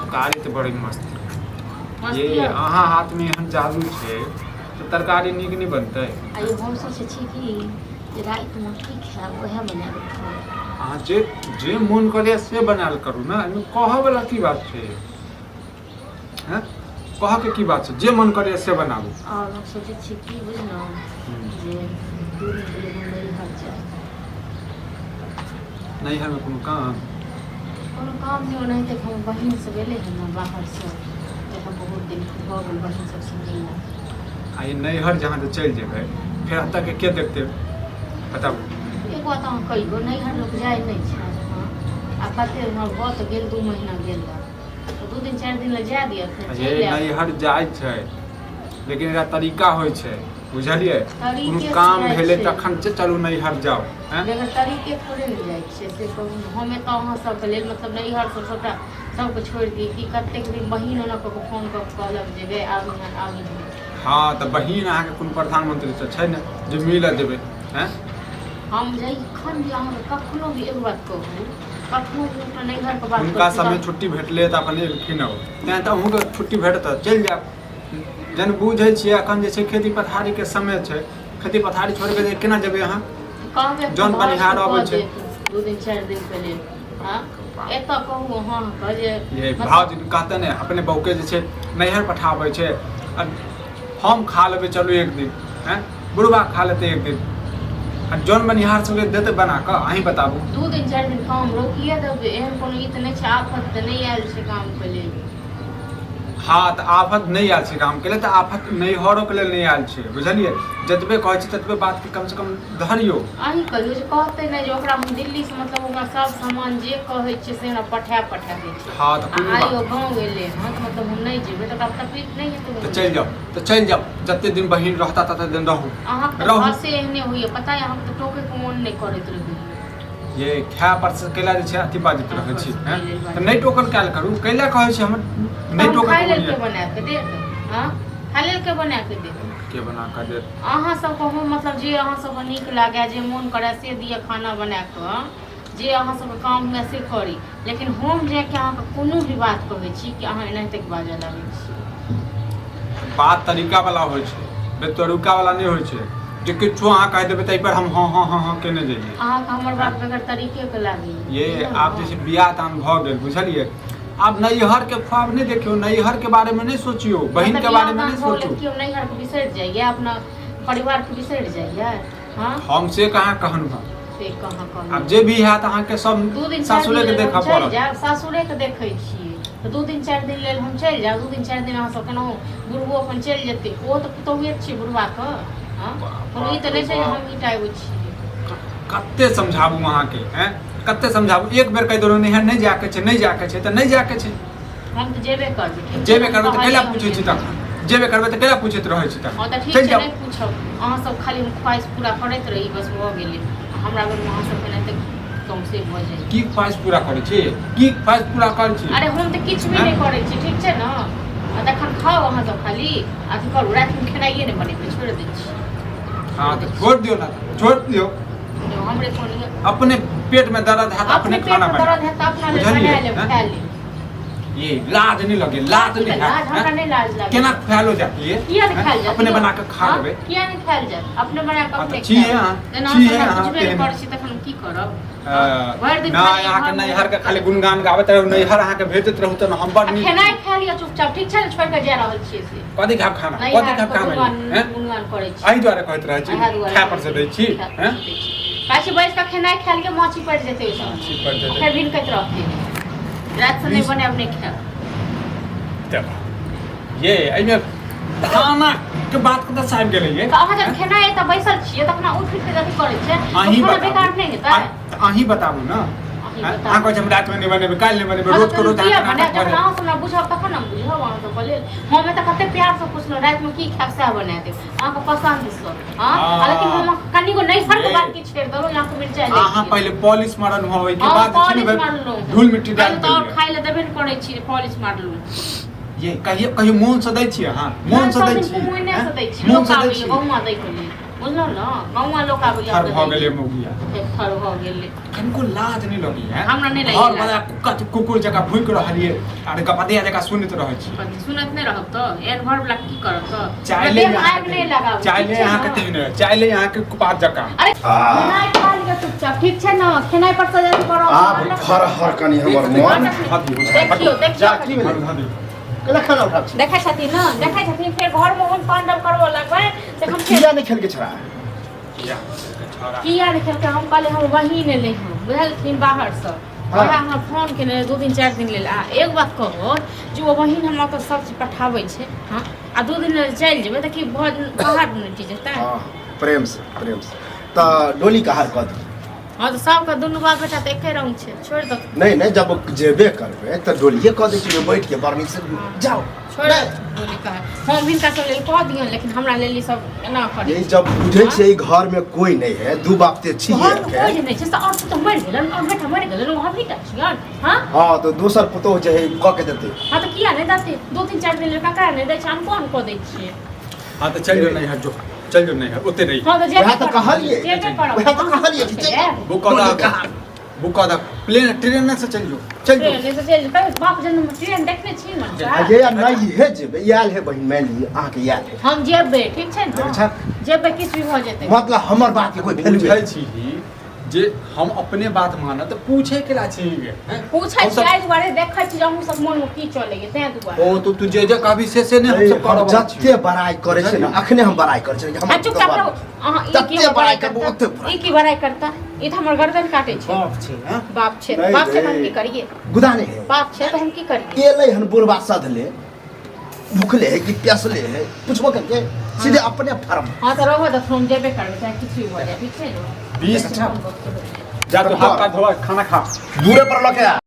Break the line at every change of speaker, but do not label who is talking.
तरकारी तऽ बड़ी मस्त
मस्त
ये
यऽ।
अहाँ हाथमे एहन जादू छै तऽ तरकारी नीक नहि बनतै।
आ ये हम सोचै छी कि जे रातिमे की खायब, उएह बना कऽ खायब।
अहाँ जे जे मोन करैए से बनायल करू ने, एहिमे कहऽवला की बात छै? हैं, कहऽके की बात छै? जे मन करैए से बनाबू।
आओर हम सोचै छी की बुझलहुँ जे 2 दिन के लिए हम नैहर जायब।
नैहरमे कोनो काम?
कोनो काम नहि, ओनाहिते हमर बहिन सब एलै हन ने बाहरसँ, तऽ बहुत दिन भऽ गेल बहिन सबसँ मिलला।
आ ई नैहर जहाँ जे चलि जेबै, फेर एतऽके के देखतै, बताबू।
एक बात अहाँ कहियौ, नैहर लोक जाइ नहि छै? हँ, आ कते हमर बत गेल, 2 महीना गेल रहए, तऽ 2 दिन 4 दिन लए जाय दिअ, फेर
ये
चलि आयब।
नैहर जाइ छै, लेकिन एकरा तरीका होइ छै, बुझलियै? कोनो
तरीके से
काम
जाइ
भेलै
छै।
तखन जे चलू नैहर जाउ। आँय?
बेगर तरीके थोड़े ने जाइ छियै, से कहू। हम एतऽ अहाँ सबके लेल मतलब नैहर सब सबटा सबके छोड़ि दी कि? कतेक दिन बहिन ओना कऽ कऽ फोन कऽ कऽ कहलक जे गे आबी हन, आबी हन।
हँ, तऽ बहिन अहाँके कोनो प्रधानमंत्री तऽ छै ने जे मिलऽ देबै? आँय?
हम जखन भी अहाँके कखनो भी एगो बात कहू, कखनो भी अपना नैहरके बात
हुनका
करू
सबमे
तऽ
छुट्टी भेटलै तऽ अपन एलखिन हो, तैँ तऽ अहूँके छुट्टी भेटत तऽ चलि जायब। जहन बुझै छियै अखन जे छै खेती पथारीके समय छै, खेती पथारी छोड़ि कऽ जे केना जेबै अहाँ?
कहबै
जौन बनिहार अबै छै।
2 दिन 4 दिन के लेल। हँ, एतऽ कहू अहाँके जे
ये भाउज कहते ने, अपने बहूके जे छै नैहर पठाबै छै आ हम खा लेबै, चलू एक दिन, हैं, बुढ़बा खा लेतै एक दिन, आ जौन बनिहार सबके देतै बना कऽ? अहीं बताबू।
2 दिन 4 दिन काम रोकिए देबै, एहन कोनो ई तऽ नहि छै, आफत तऽ नहि आयल छै कामके लेल।
हँ, तऽ आफत नहि आयल छै गामके लेल तऽ आफत नैहरोके लेल नहि आयल छै, बुझलियै? जतबे कहै छी ततबे बातके कमसँ कम धरियौ।
अहीं कहियौ जे कहतै नहि जे ओकरा हम दिल्लीसँ मतलब ओकरा सब सामान जे कहै छियै से हमरा पठा पठा दै छै।
हँ, तऽ
आ
कोनो
आइ
बात
ओ गाँव एलै हँ तऽ मतलब हम नहि जेबै तऽ ओकरा तकलीफ नहि हेतै?
तऽ चलि जाउ, तऽ चलि जाउ। जते दिन बहिन रहता तते दिन रहू।
अहाँके तऽ
रहू।
भाषे एहने होइए, पता यऽ? अहाँके तऽ टोकैके मोन नहि करैत रहैए।
ये खाय पर से कैला जे छै अथी बाजैत रहै छी? हैं, तऽ नहि टोकल कैल करू। कैला कहै छी हमर नहि
हम
टोकल
खाय लेल के बना के देत? हँ, खाय लेल के बना के देत?
के बना कऽ देत?
अहाँ सबके हम मतलब जे अहाँ सबके नीक लागए, जे मोन करए से दिअ खाना बना कऽ, जे अहाँ सबके काम हुए से करी, लेकिन हम जाके अहाँके कोनो भी बात कहै छी कि अहाँ एनाहिते बाजऽ लागै छी।
बात तरीका वाला होइ छै, बेतरीका वाला नहि होइ छै जे किछो अहाँ कहि देबै ताहि पर हम हँ हँ हँ हँ केने जइयै।
अहाँके हमर बात बगैर तरीकेके लागैए।
ये आब जे छै बियाह दान भऽ गेल, बुझलियै? आब नैहरके ख्वाब नहि देखियौ, नैहरके बारेमे नहि सोचियौ, बहिनके बारेमे नहि सोचू।
केओ नैहरके बिसरि जाइए? अपना परिवारके बिसरि जाइए? हँ?
हम से कहाँ कहलहुँ हँ?
से कहाँ कहलहुँ?
आब जे भी हैत अहाँके सब
2 दिन 4 दिन
सासुरेके
लेल हम
देखऽ
चलि
पड़त।
जायब, सासुरेके देखै छियै तऽ 2 दिन 4 दिन लेल हम चलि जायब, 2 दिन 4 दिन अहाँ सब केनाहु बुढ़बो अपन चलि जेतै, ओ तऽ पुतहुए छियै बुढ़बाके। हँ, कोनो ई तऽ नहि छै जे हम ईटा एगो छियै।
कते समझाबू अहाँके? हैं, कते समझाबू? एक बेर कहि देलहुँ नैहर नहि जायके छै, नहि जायके छै तऽ नहि जायके छै।
हम तऽ जेबे करबै, ठीक छै?
जेबे करबै तऽ कैला
कहलियै
पूछै छी
हम।
तखन? जेबे करबै तऽ कैला पूछैत रहै छी
हँ
तखन?
तऽ ठीक
चलि
छै।
जाउ।
नहि पूछब। अहाँ सब खाली हम ख्वाहिश पूरा करैत रही, बस भऽ गेलै। हमरा बेरमे अहाँ सब केनाहिते तमसे भऽ जाइ।
की ख्वाहिश पूरा करै छी? की ख्वाहिश पूरा करै छी?
अरे, हम तऽ किछु भी
हैं?
नहि करै छी, ठीक छै ने? आ तखन खाउ अहाँ सब, खाली अथी करू। रातिमे खेनाइए नहि बनेबै, छोड़ि दै छी।
हँ, तऽ छोड़ि दियौ ने, छोड़ि दियौ।
हमरे कोन
अपने पेट में दर्द है अपने
अपने पेट
खाना
में
बना
दर्द है तऽ अपना लेल
बुझलियै,
बना लेब,
हैं?
खा लेब।
ये लाज नहीं लगे? लाज नहीं है?
लाज हमरा
हैं?
नहि लाज लागे।
केना खायलो जाती है?
किया नहि खायल जात?
अपने बना के खा
हाँ?
लेबै।
किया नहि खायल जात? अपने बना कऽ
हाँ,
अपने
तऽ छियै
खायब।
अहाँ,
जेना
छियै
अहाँ
अहाँ
बुझबे नहि
तेहन।
करै छी तखन हम की करब? भरि दिन
नहि
खाली
अहाँके
घरमे-
नैहर के खाली गुणगान गाबैत रहू, नैहर अहाँके भेजैत रहू तऽ हम बड़
आ
नीक।
खेनाइ खा लिअ चुपचाप, ठीक छै ने? छोड़ि कऽ जा रहल छियै से।
कथी खायब खाना?
नहि
कथी खायब खाना? हैं?
गुणगान करै छी।
एहि दुआरे कहैत रहै छी?
इएह दुआरे।
खाय पर से दै छी?
खाय पर
हैं?
से दै छी। कहै छी बैस कऽ खेनाइ खा लिअ, माछी पड़ि जेतै ओहि सबमे।
माछी पड़ि जेतै।
फेर भिनकैत रहतै, रातिसँ नहि बनायब, नहि खायब।
देखो ये एहिमे खाना के बात कतऽ से आबि गेलै ये?
तऽ अहाँ जब खेनाइ एतऽ बैसल छियै तखन उठि उठि कऽ अथी करै छियै तऽ
अहीं
खाना
बताबू।
बेकार नहि हेतै?
अहीं बताबू ने।
अहीं
आँय?
बताबू।
अहाँ कहै छी हम रातिमे नहि बनेबै, काल्हि नहि बनेबै,
हँ,
रोज
तऽ
के रोज
किया
अहाँके
बनायब?
नाटक
जखन
भऽ
अहाँ हमरा बुझब तखन हम बुझब अहाँ सबके लेल। हम एतऽ कते प्यारसँ पुछलहुँ, रातिमे की खायब सएह बना देब अहाँके पसन्दसँ। हँ,
हँ।
लेकिन हम कनिको नैहरके
ये।
बात की छेड़ देलहुँ, अहाँके मिरचाइ लागि
अहाँ
गेल।
पहिले पॉलिश मारल हुआ, ओहिके
हँ,
बाद जे छै ने
पॉलिश मारलहुँ।
धूल मिट्टी डालि
कहियो तऽ आओर
देलियै।
खाय लए देबे ने करै छी, पॉलिश मारलहुँ।
ये कहियो कहियो मोन से दै छियै अहाँ? मोन से
सब
दै
दिन
छी?
मोने
आँय?
से दै छी।
मोन
लोक
से दै
आबैए
छी?
गहुमा दै के लेल। बुझलहुँ ने गाँवा लोक आबैया
थर भऽ गेलै मौगिया।
थर भऽ गेलै।
कनिको लाज नहि लगैया?
हमरा नहि लगैया।
घर वाला कुक्का कुकुर जकाँ भूकि रहलियै आर गपदिया जकाँ सुनैत रहै छी।
कथी सुनैत नहि रहब तऽ एहन घर वाला की करब तऽ?
चाइले
देह आगि नहि लगाबू,
चाइले
ठीक छै
अहाँके
ने?
तेहने चाइले अहाँके कुपात जकाँ।
अरे खेनाइ खा लिअ चुपचाप, ठीक छै ने? खेनाइ पर से जल्दी करब।
आब फरहर कनि हमर मन।
देखियौ
जा
देखियौ।
की भेलै? केना खाना उठाब छी?
देखै छथिन ने, देखै छथिन। फेर घरमे हम तांडव करबऽ लगबै तऽ हम फेर
किया नहि खेलके छड़ा?
किया नहि खेलकै? हम कहलियै हमर बहिन एलै हँ, बुझलखिन, बाहरसँ।
हाँ।
ओकरा हमरा फोन केने रहै 2 दिन 4 दिन लेल। आ एक बात कहू जे ओ बहिन हमरा ओतऽ सब चीज पठाबै छै। हँ, आ 2 दिन लेल चलि जेबै तऽ की बाहर नहि जेतै?
हाँ, प्रेम से प्रेम से तऽ डोली कहार कऽ दी।
हँ तऽ सबके दुनू बाप बेटा तऽ एके रंग छै, छोड़ि दऽ।
नहि नहि, जब जेबे करबै तऽ डोलिए कऽ दै छियै, बैठ के बड़ नीक से जाओ।
छोड़ डोली कहे हम हिनका सब लेल कऽ दियौन, लेकिन हमरा लेल ई सब एना करै।
ये जब बुझै छियै ई घर में कोई नहीं है, दू बाप ते छियै।
घर में कोई नहि छै से और पुतोह मरि गेलन और बेटा मरि गेलन, हम ही टा छियन। हाँ
हाँ, तऽ दोसर पुतोह जे है कऽ के देतै।
हाँ तऽ किया नहि देतै? 2 दिन 4 दिन लेल ककरा नहि दै छै? हम कोन कऽ दै छियै?
हाँ तऽ चलि जो नैहर, जो चलि जो नैहर, ओते रही।
हाँ तऽ जेबे
वएह तऽ
करब,
कहलियै।
जेबे करब।
वएह तऽ कहलियै कि चलि
जायब।
बुक कऽ दहक, बुक कऽ दहक प्लेन ट्रेन से चलि जो, चलि जो।
ट्रेन से चलि जेबै। बाप जन्म में ट्रेन देखने छी मनसा?
आ ये नहीं हे जेबै, आयल है बहिन, मान लिअ अहाँके आयल है।
हम जेबै, ठीक छै ने?
देखै छह?
जेबै, किछु भी भऽ जेतै।
मतलब हमर बात के कोई वैल्यू
बुझै छी जे हम अपने बात मानब तऽ पूछे के ला छी गे, हैं?
पूछै
हम
छी
सब-
एहि दुआरे, देखै छी जे अहूँ सब मोनमे की चलैए तें दुआरे।
ओ तो तू जे जे कहबी से से नहि हम सब
हम
करब।
जते बड़ाई करै छै ने, अखने हम बड़ाई करै छै।
आ चुपचाप रहू अहाँ। ई की
जते
हमर
बड़ाई
बड़ाई
करबो,
करता?
ओते बड़ाई।
ई की बड़ाई करता? ई तऽ हमर गर्दन काटै छै।
बाप छै, हैं?
बाप छै।
नहीं
बाप छै तऽ हम
रे।
की करिए?
गुदा नहीं है।
बाप छै तऽ हम की करिए?
एलै हन बुढ़बा सधले, भूखले है कि प्यासले है, पूछबो करके सीधे अपने फर्म।
हाँ तऽ रहऽ दऽ, हम जेबे करबै चाहे किछु भी भऽ जाए, ठीक छै ने?
20 जा तू हाथ पैर धोआ, खाना खा।
दूरे पर लके आ।